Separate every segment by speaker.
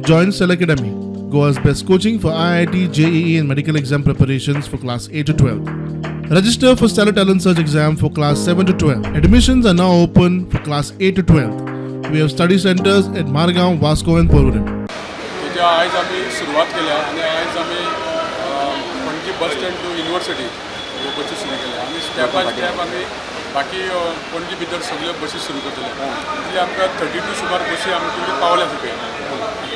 Speaker 1: Join Cell Academy, Goa's best coaching for IIT, JEE, and medical exam preparations for class 8 to 12. Register for Stellar Talent Search exam for class 7 to 12. Admissions are now open for class 8 to 12. We have study centers at Margaon, Vasco, and Porvorim.
Speaker 2: तेच्या आयज आमी सुरवात केल्या आनी आयज आमी Panaji bus stand to university ह्यो बसी सुरू केल्या आनी स्टेप बाय स्टेप आमी बाकी पणजी भितर सगळ्यो बसी सुरू करतले. इतले आमकां 32 सुमार बसी आमचे कडेन पावल्या सगळे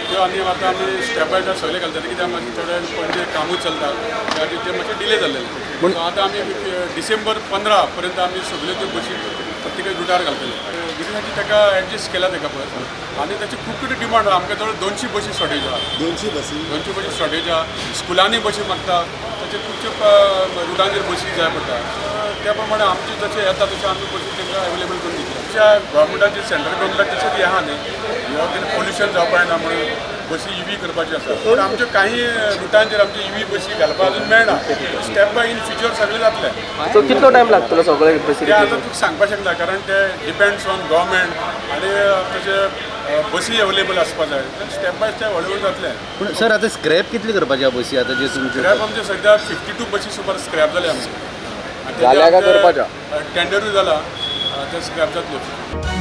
Speaker 2: त्यो आनी आतां आमी स्टेप बाय स्टेप सगळे घालतले, कित्याक मातशें थोडे पणजे कामूय चलता, त्या खातीर ते मातशें डिले जाल्लेले. सो आतां आमी डिसेंबर 15 पर्यंत आमी सगळ्यो त्यो बसी प्रत्येक रुटार घालतले. गिरीनाची ताका एडजस्ट केला ताका पळय आनी ताची खूब कितें डिमांड आहा. आमकां जवळ 200 बसी शॉर्टेज आहा.
Speaker 3: 200 बसी?
Speaker 2: 200 बसी शॉर्टेज आहा. स्कुलांनी बसी मागता, ताचे खुबशे रुटांचेर बसी जाय पडटा. सो त्या प्रमाणे आमचे जशें येता तशें आमी बसी तांकां अवेलेबल करून दितले. आमच्या गव्हर्मेंटाची, सेंट्रल गव्हर्मेंटाची तशें हें आहा न्ही, ह्यो कितें पोल्युशन जावपा जायना म्हणून बसी इवी करपाची आसा, पूण आमच्यो काही रुटांचेर आमच्यो इवी बसी घालपाक अजून मेळना. स्टेप बाय इन फ्युचर सगळें जातलें.
Speaker 4: सो कितलो टायम लागतलो सगळे बसी?
Speaker 2: ते आतां तुका सांगपाक शकना, कारण ते डिपेंड्स ऑन गव्हर्मेंट आनी तशे बसी अवेलेबल आसपा जाय. स्टेप बाय स्टेप हळू हळू जातलें.
Speaker 3: पूण सर, आतां स्क्रॅप कितली करपाची आहा बसी आतां जे तुमचे?
Speaker 2: स्क्रॅप आमचे सद्या 52 बसी सुमार स्क्रॅप जाले आमचे.
Speaker 4: जाल्या काय करपाच्या?
Speaker 2: टेंडरूय जाला, ते स्क्रॅप जातल्यो.